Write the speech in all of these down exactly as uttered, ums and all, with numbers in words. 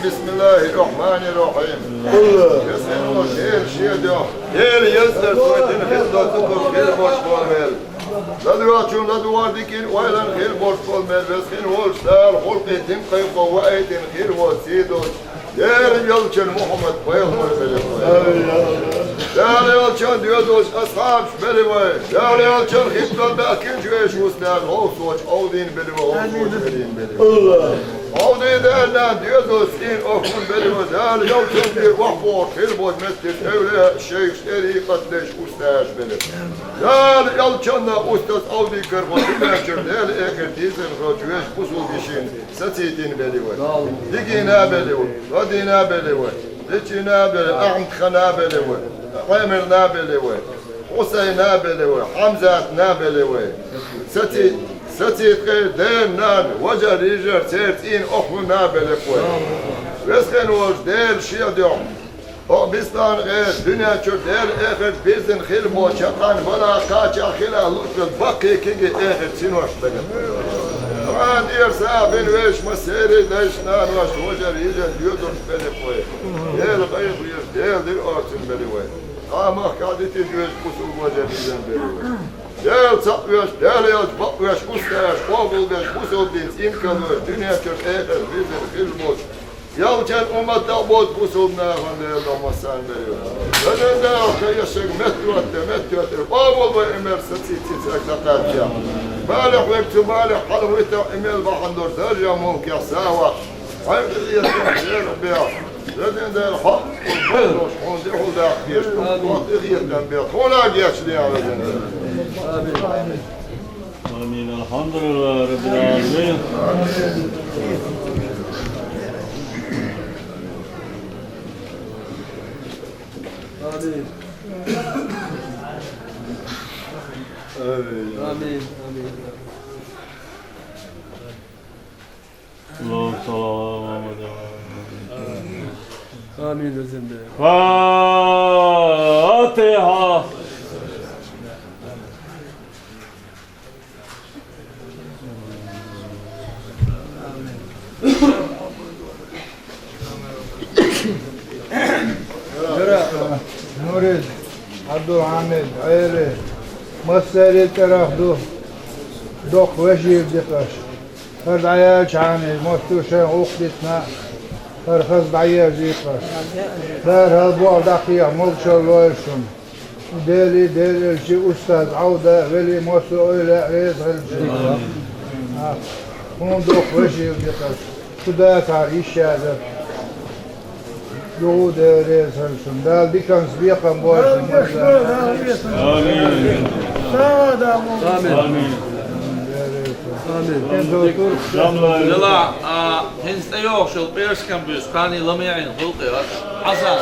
Бисмиллахир-рахманир-рахим. Аллах. Веза хинна волча Дела шен дуьхьа. Дела еза дар цо дина хила долча зуькар хила болуш болу мел. ЛадугӀачун ладугӀар, дикин ойланна хила болуш болу мел. Веза хинна волча Дала халкъе дин кхайкхо ваийтина хир волу сий долча Дела ялчан Мухьаммад-пайхамар белира вай. Дала ялчан доьзалш асхьабаш белира вай. Дала ялчан хиттон баьхкинчу вешан вуста Дала гӀовсочу Ӏовдийна белира вай, гӀовсочу Ӏовдийна белира вай. Ӏовдий даьлла доьзалш цӀийна охмун белира вай. Дала ялчан дера вахбохуш хила болчу меттиг эвлаяаш, шайхаш, тӀерикъат деш, устазаш белира. Дала ялчанна устаз Ӏовдий карахо дуьнен чуьра Дела эхарт дийзина хилча вешан бусулба йишин сацийдина белира вай. Дигина белира вай, Вадина белира вай, Дичина белира, Ахьмад-хана белира вай, Ӏемарна белира вай, Хьусайна белира вай, Хьамзатна белира вай. Саци-, сацийта кхайра дена нана, важар, йижар, церан цӀийнан охманна белира вай. Веза хинна волча Дела шен дуьхьа. Оха бистана гӀера дуьнен чуьра Дела эхарт бирзина хила болчу кхана бала кхача хила луъург баккхий кегий эхарт синош дагар. Кхана тӀера сагӀа бина вешан массеран дайшна, наношна, важар, йижар доьзалш белира вай. Дела къайлаха веза, Дела дира орцун белира вай. Кхана махкахь дитина вешан бусулба важар, йижар белира вай. Дела цхьаъ веш, Дела ялча бакъ веш, устазаш къобалбеш, бусулба динца инкарло еш, дуьнен чуьра эхарт бирзина хила болчу ялчан умматах боцу бусулба нахана Дела догӀмассарна белира. Везан Дела, кхайшшаг меттаоттаде, меттаоттаде, къобалбе и мел сацийта цецаг дӀакхаччехь. Балех верг цу балех хьалхавитахь, и мел бахьана долуш даржехь, мулкехь сагӀа ваккха. Хьайн къинхетам Дела бехьа. Везан Дела, хьо, хьуна тӀехула даккха дезаш, хьуна къинхетам бехьа. Хьуна гечдехьа, везан Дела. آمين. الحمد لله رب العالمين. آمين. آمين. آمين. اللهم صل على محمد وعلى آل محمد. آمين. فاتحة. Нурид, Абдулхьамид, Ӏели, массаьрий тӀарах ду, доккха вежарий дикъаш. ХӀара дӀаяьлча хьанна, мотт ду шайн гӀуллакх дитина, хӀара хаза дӀаерзийта аша. Дара хӀара болх дӀакхехьа могушалла лойла шуна. Дели, Делан элчи, устаз Ӏовда, вели, массо а ойла а реза хилча. Хьуна дукха вешийла дикъаш. Шу дацахьара йиш яда. Юха Дела реза хилча. Дала диканца бекхам бойла шуна. Амин. Амин. Амин. Амин. Дела, а, хӀинца тӀейогӀуш йолу пӀераскан буьйса кхане ламаьӀна гӀуллакхе, Хьасан.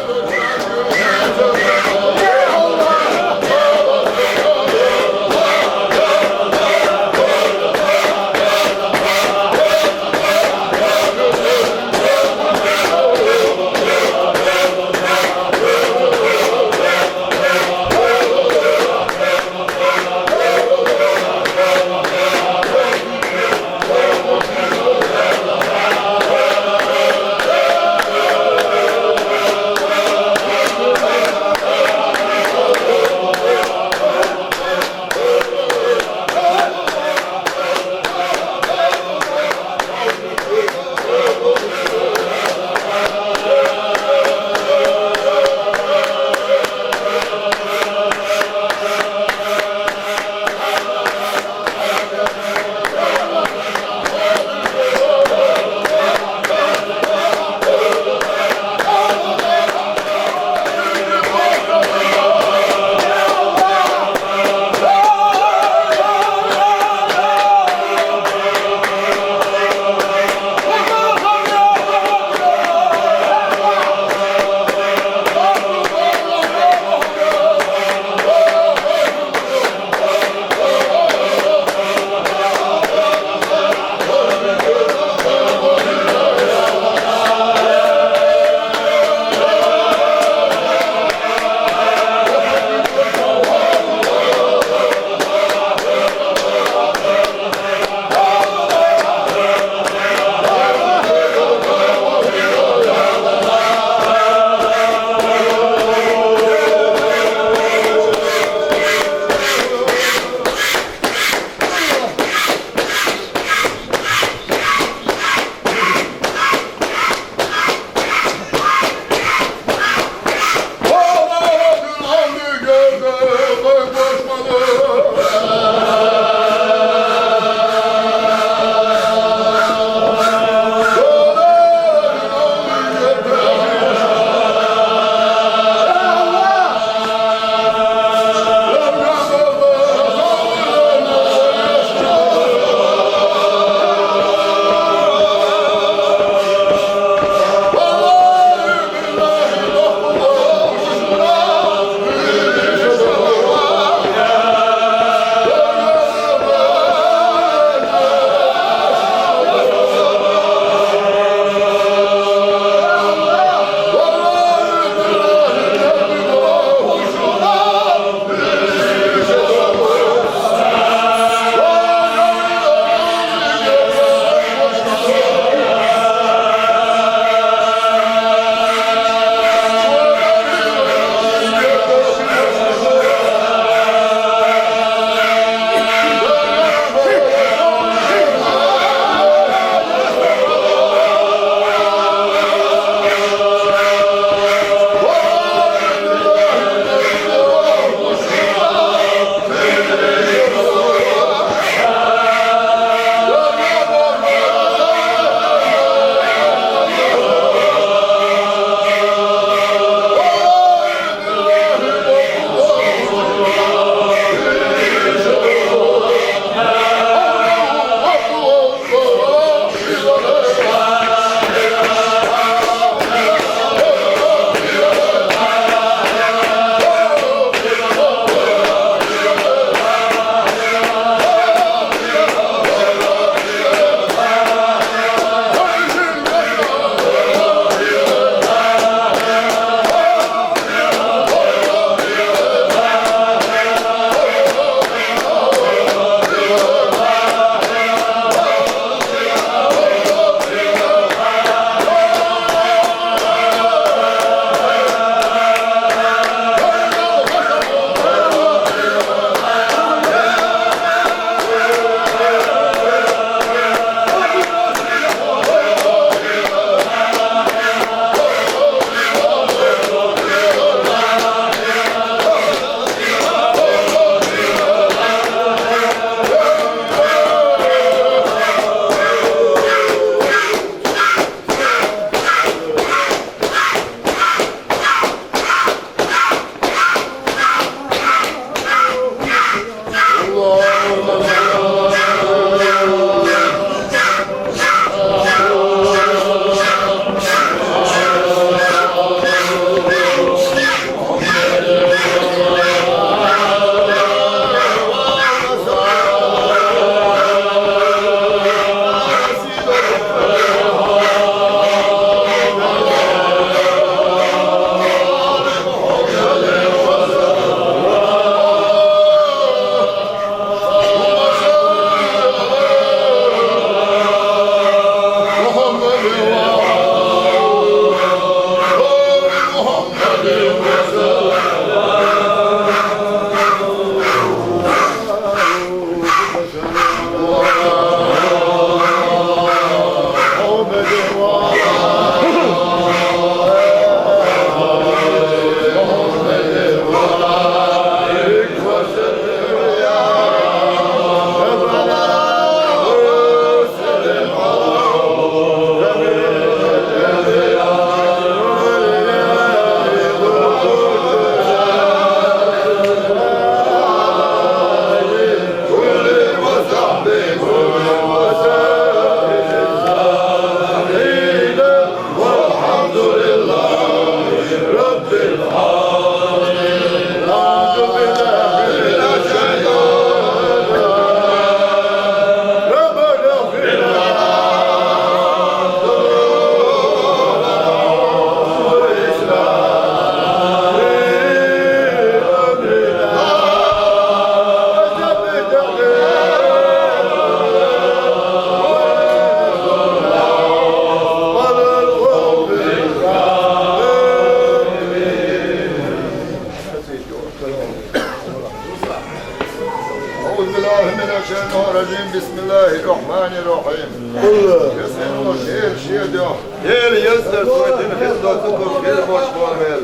أعوذ بالله من الشيطان الرجيم. بسم الله الرحمن الرحيم. Аллах. Веза хинна волча Дела шен дуьхьа. Дела еза дар цо дина хила доцу хир боцуш болу мел.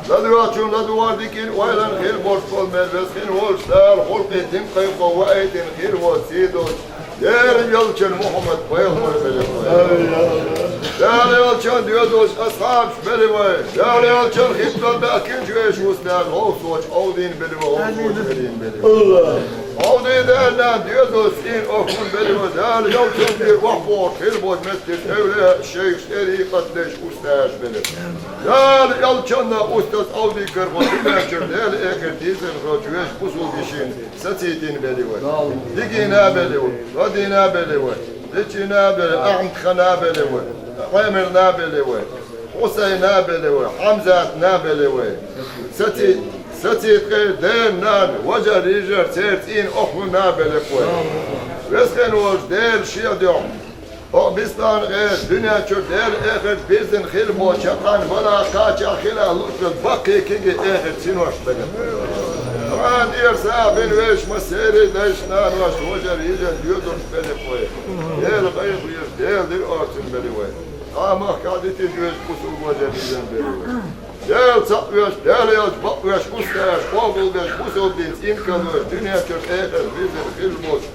ЛадугӀучун ладугӀар дикина ойланна хир боцуш болу мел. Веза хинна волчу Дала хӀуллакхийн дин кхайкхо ваийтина хир воцу сий доцу Дела йолчун Мухьаммад-пайхамар белира вай. Дала йолчун доьзалш асхьабаш белира вай. Дала йолчун хӀитто баьхкинчу вешан вуьстаьлла гӀовсочу Ӏовдийна белира вай, гӀовсочу велийна белира вай. Ӏовдий даьлла доьзалш цӀийна охӀун белира вай. Дала йолчун дийр вахбохуш хир боцу меттиг эвлаяаш, шайхаш, тӀерикъат деш, устазаш белира. Дала йолчунна устаз Ӏовдий карахь дуьнен чуьра Дела эхарт дийцина хилча вешан бусулба йишин сацийтина белира вай. Дигина белира вай, Вадина белира вай, Дичина белира, Ахьмад-хана белира вай, Ӏемарна белира вай, Хьусайна белира вай, Хьамзатна белира вай. Саци-, сацийта кхайра дена нана, важар, йижар, церан цӀийна охӀун белира вай. Веза хинна волчу Дела шен дуьхьа. Оха бистана гӀерта дуьнен чуьра Дела эхарт бирзина хир боцу чаккхарна вала кхача хила луучу баккхий кегий эхарт синош белира. Ткъа тӀера сагӀа бина вешан массеран дайша, наношна, важар, йижар доьзалш белира вай. Дела къайле веза, Дела дира орцун белира вай. Ткъа махкахь дитина веза бусулба важар, йижар белира вай. Дела цхьаъ веш, Дела йолчу бакъвеш, устазаш къобалбеш, бусулба динца инкалвеш, дуьнен чуьра эхарт бирзина хир боцу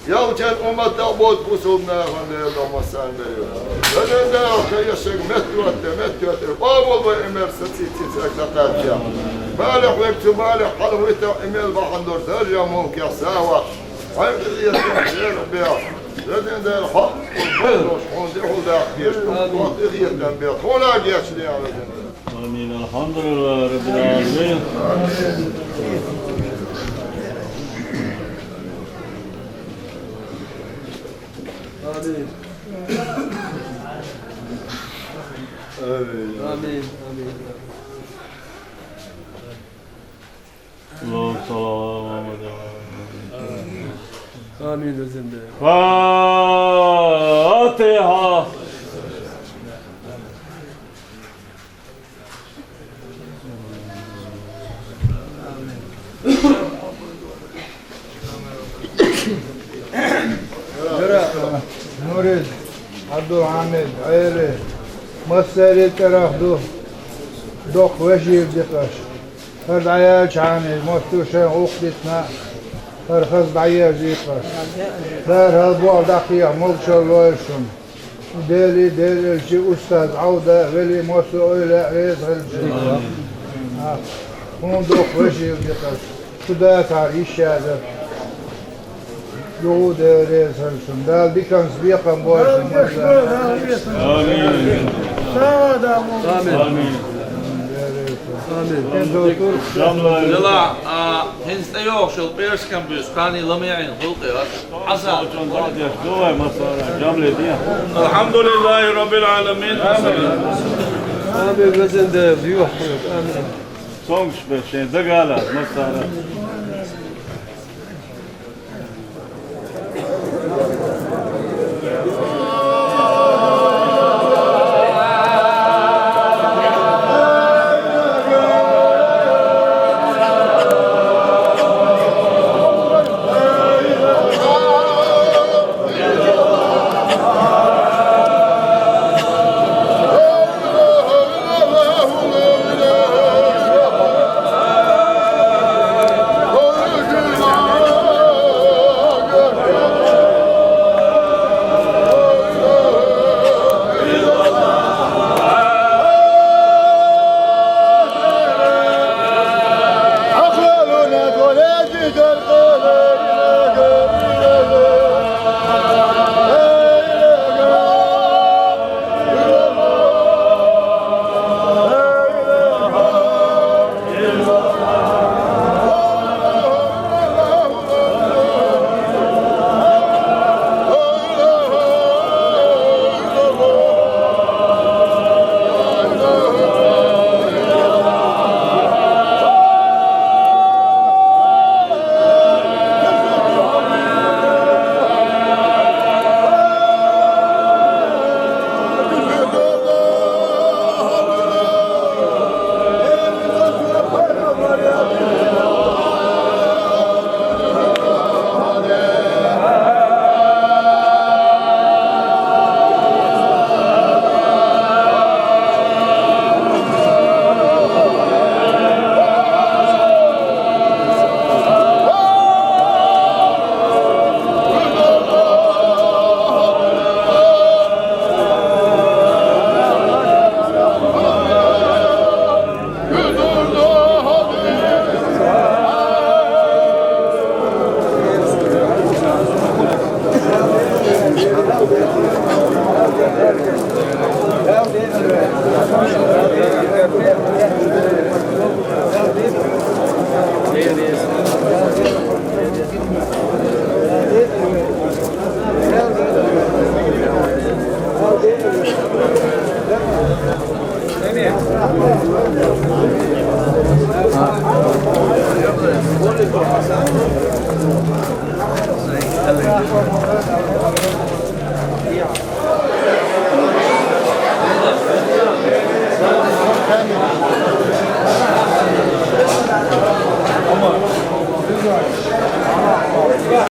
Ялчан умматах боцу бусулба нахана Дела догӀмассарна белира. Везан Дела, ша яшшаг меттаоттар, меттаоттар, къобалбе и мел сацийта цициг дакъаьчча. Балех верг цу балех хьалавита и мел бахьана долу даржа мулкех сагӀа. Хьайн къинхетам Дела беха. Везан Дела, хьо, хьуна долуш, хьуна тӀехула даккха дезаш, хьуна къинхетам беха. Хьуна гечдехьа, везан Дела. آمين. الحمد لله رب العالمين. آمين. آمين. آمين. آمين. اللهم صل على محمد. آمين. فاتحة. Нурид, Абдулхьамид, Ӏели, массеран а тӀарах ду, доккха вежарий дикъаш. ХӀара дӀаяьллачхьана, мостагӀчо шайн гӀуллакх дитина, хӀара хаза дӀаерзийта аша. Дала хӀара болх дӀакхехьа, могушалла лойла шуна. Дела, Делан элча, устаз Ӏовда, вели, массо а ойла, реза хила шуна. ХӀунда дукха вежарий дикъаш. Шу дацахьара йиш яцара. Юха а Дела реза хила шуна. Дала диканца бекхам бойла шуна. Амин. Амин. Амин. Амин. Дела, а, хӀинца тӀейогӀуш йолу пӀераскан буьйса кхане ламаийна хуьлу-кх аса. Хьасан. الحمد لله رب العالمين. Амин, везан Дела, юххе. Амин. Цомгуш бен шайн дагала массара.